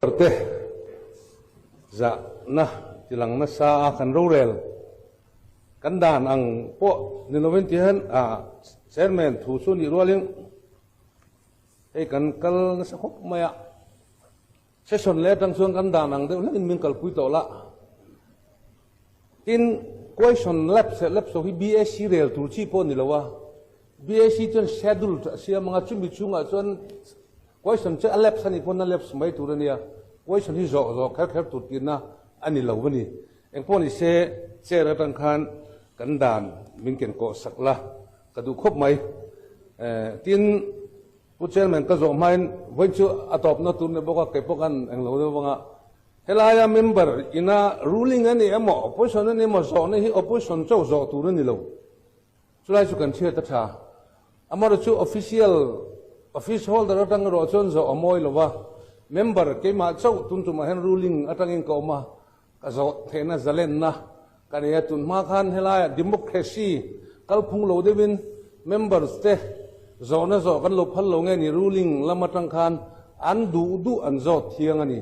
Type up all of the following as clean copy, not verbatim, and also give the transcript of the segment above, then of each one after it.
Te zahna tilang nasa a kan rorel kan dan ang pawh ni lovin ti hian a chairman thu chu nih rualin hei kan kal nasa khawp mai a session leh atang chuan kan dan ang deuh hlekin min kalpui tawh la tin question lapse leh lapse hi BAC rel tur chi pawh ni lo a BAC chuan schedule a siam anga chumi chungah chuan Question chu a lapse a nih pawn a lapse mai tur a nia, question hi zawh zawh kher kher tur tihna a ni lo a ni. Engpawh ni se chair atang khan kan dan min ken kawh sak la ka duh khawp mai. Tin, Pu Chairman ka zawh hmain vawiin chu a tawpna tur ni bawk a, kei pawh khan englo deuh vanga helaia member ina ruling a ni emaw opposition a ni emaw zawhna hi opposition chauh zawh tur a ni lo. Chulai chu kan hriat a tha. Amaherawhchu chu official office holder atang erawh chuan zawh a mawi lo va, member keimah chauh tun tumah hian ruling atangin ka awm a, ka zawh theihna zalenna ka nei a, tun hma khan helaiah democracy kalphung lo deuhin members te zawhna zawh kan lo phal lo nge ni ruling lam atang khan an duh duh an zawt thiang a ni.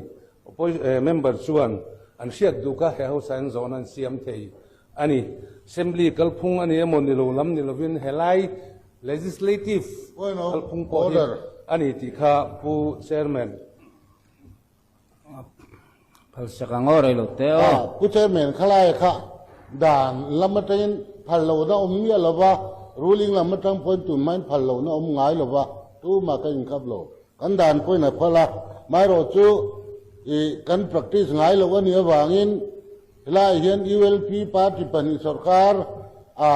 Member chuan an hriat duh kha he house ah hian zawhna an siam thei A ni. Assembly kalphung a ni emaw ni lo lam ni lovin helai Legislative kalphung pawh hi a ni tih kha Pu Chairman. Phalsak ang aw rei lo te aw. Pu Chairman khalai kha dan lam atangin phal lohna awm miah lova, ruling lam atang pawhin tun hmain phal lohna awm ngai lova, tumah ka inkhap lo. Kan dan pawhin a phal a, maherawh chu i kan practice ngai loh a nih avangin Helaiah hian ULP party pahnih sorkar a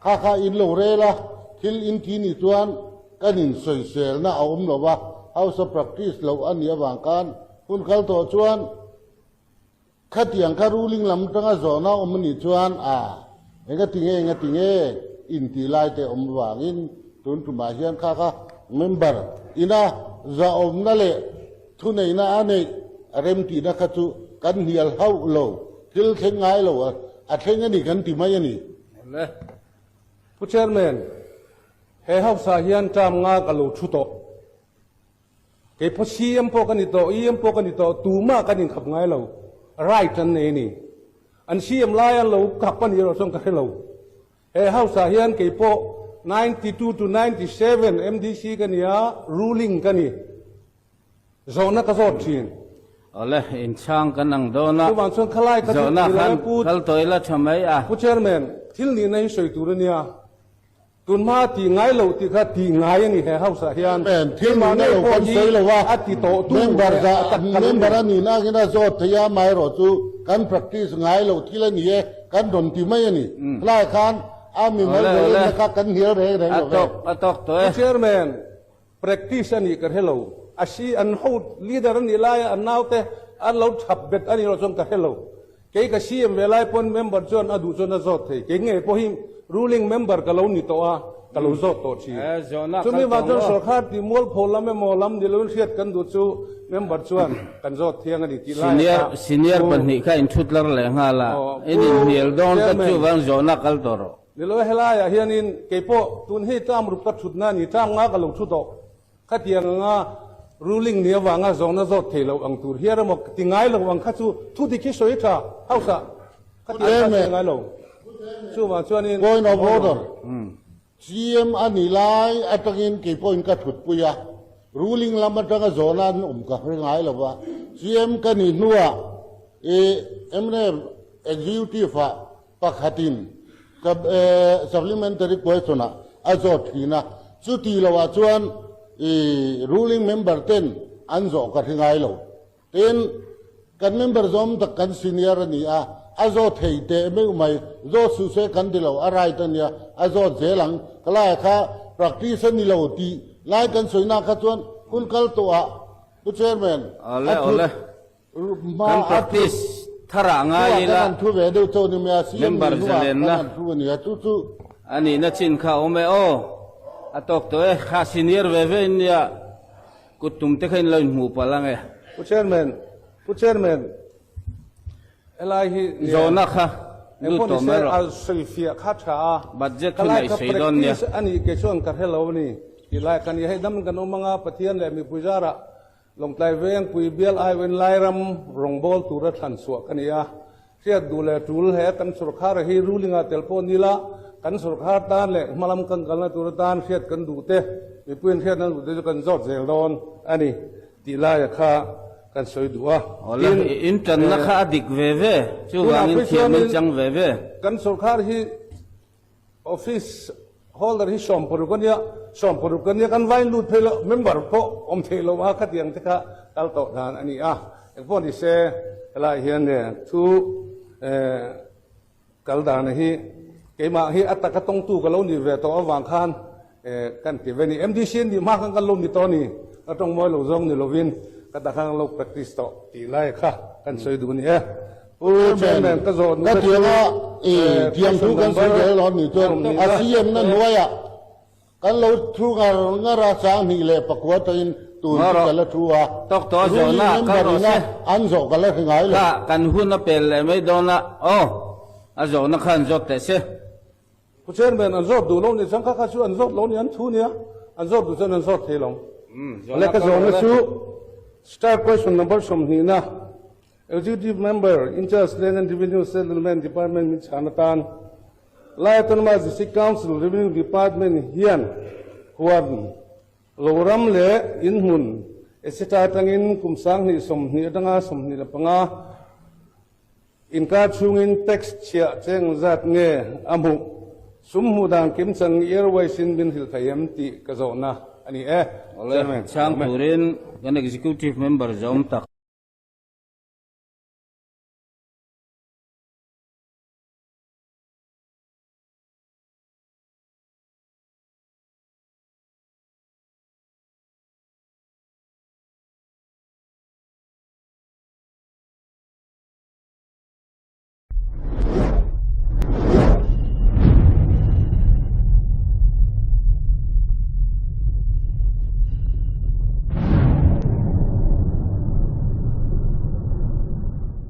kha kha in lo rel a, thil in ti nih chuan kan in sawiselna a awm lo va, House of Practice loh a nih avang khan hun kal tawh chuan khatiang kha ruling lam atanga zawhna awm a nih chuan a engati nge engati nge in tih lai te awm avangin tun tumah hian kha kha member ina zahawmna leh Thuneihna a neih a remtihna kha chu kan hnial hauh lo, thil thleng ngai lo a thleng a ni kan ti mai a ni. Le. Pu Chairman, he House ah hian term nga ka lo thu tawh. Kei pawh CM pawh ka ni tawh, EM pawh ka ni tawh, tumah kan inkhap ngai lo. Right an nei a ni. An CM lai an lo khap a nih erawh chuan ka hre lo. He House ah hian kei pawh 92 to 97 MDC ka ni a, ruling ka ni. Zawhna ka zawt thin. Awle, inchhang kan ang dawn a. Chuvang chuan khalai ka Zawhna khan kal tawh ila tha mai a. Pu Chairman, thil nihna hi sawi tur a nia. Tun hma tih ngai loh tih kha tih ngai a ni he House ah hian. Chairman, thil nihna lo kan sawi lo a. A ti tawh tu Member member a nihna angin a zawt thei a, amaherawhchu kan practice ngai loh thil a ni e. Kan rawn ti mai a ni. Helaiah khan a mimal zalenna kha kan hnial reng reng lo ve. A tawk tawh e. Pu Chairman, practice a nih ka hre lo. A si an ho leader a nih laia an naute an lo thap bet a nih loh chuan ka hre lo. Kei ka CM ve lai pawn member chuan a duh chuan a zawt thei. Kei ngei pawh hi ruling member ka lo ni tawh a, ka lo zawt tawh thin. Chumi vang chuan sorkar tih mualpho lam emaw lam ni loin hriat kan duh chu member chuan kan zawt thiang a ni tih lai a kha. Senior pahnih kha in thut lar leh nghal a, in inhnial dawn ka chuvang zawhna kal tawh rawh. Ni lo helaiah hianin kei pawh tun hi term ruk ka thutna a ni, term nga ka lo thu tawh. Khatiang anga ruling ni avanga zawhna zawt thei lo ang tur hian emaw ti ngai lo ang kha chu thu dik hi sawi tha house ah khatiang kha sawi ngai lo. Chuvang chuanin Point of order. CM a nih lai atangin kei pawhin ka thutpui a, ruling lam atanga zawhna an awm ka hre ngai lo va. CM ka nih hnuah i mnf executive ah pakhatin supplementary question ah a zawt thin a, chuti loah chuan i ruling member ten an zawh ka hre ngai lo. Tin, kan member zawm tak kan senior a ni a, a zawt thei teh meuh mai, zawt suh se kan ti lo, a right a nia, a zawt zel ang, ka laiah kha practice a ni lo tih lai kan sawi nak kha chuan hun kal tawh ah Pu Chairman a thut hma a thut tharah ngai ila kan han thu ve deuh chauh ni mai a, CM member nih hnuah kan zalenna han thu a nia, chu chu a nihna chin kha a awm e aw, a tawk tawh e, kha senior ve ve in nia. Kut tum te kha in lo inhmuh palh ang e. Pu Chairman, Pu Chairman, helai hi nia. Zawhna kha lut tawh mai rawh. A sawifiah kha tha a. Budget thu naih sawi dawn nia. Practice a nih kei chuan ka hre lo a ni. Ti lai kha nia, hei dam kan awm anga Pathian leh mipui zarah. Lawngtlai Vengpui bial aiawhin Lairam rawngbâwl tura thlan chhuah ka ni a. Hriat duh leh tul he kan sawrkhar hi ruling ah tel pawh nila kan sawrkhar tan leh hmalam kan kalna tur atan hriat kan duh te, mipuiin hriat an duh te chu kan zawt zel dawn a ni tih laia kha kan sawi duh a. Awle, in tanna kha a dik ve ve, chuvangin thiam in chang ve ve. Kan sawrkhar hi Office holder hi 60 a nia, 60 a nia kan vain lut phei lo, member pawh awm theih lo a khatiang te kha kal tawh dan a ni a. Engpawh ni se helai hian thu kal dan hi keimah hi a taka tawngtu ka lo nih ve tawh avang khan kan ti ve ni. MDC an nih hma khan kan lo ni tawh a ni, ka tawng mawi lo zawng ni lovin ka ta khan kan lo practice tawh tih lai kha kan sawi duh a ni e. Pu Chairman ka zawh nu ka chu eh question number a CM na hnuaia kan lo thu ngar ngar a 24 tangin tun chu ka la thu a Tok to zawh na kal rawh se an zawh ka la hre ngai lo Kha kan hun a pel leh mai dawn a aw a zawh na kha an zawt teh se. Pu Chairman an zawt duh lo ni chuan kha kha chu an zawt lo ni an thu nia an zawt duh chuan an zawt thei lo. Le ka zawhna chu star question number 20 na Executive Member in charge Land and Revenue Settlement Department min chhan atan Lai Autonomous District Council Revenue Department hian huan lo ram leh in hmun etc atangin kum 2020 atanga 25 Inkar chhungin tax chhiah cheng zat nge a hmuh? Sum hmuh dan kim chang Airways in min hrilh thei em tih ka zawhna a ni e. Awle, chhang turin kan Executive Member zawm tak.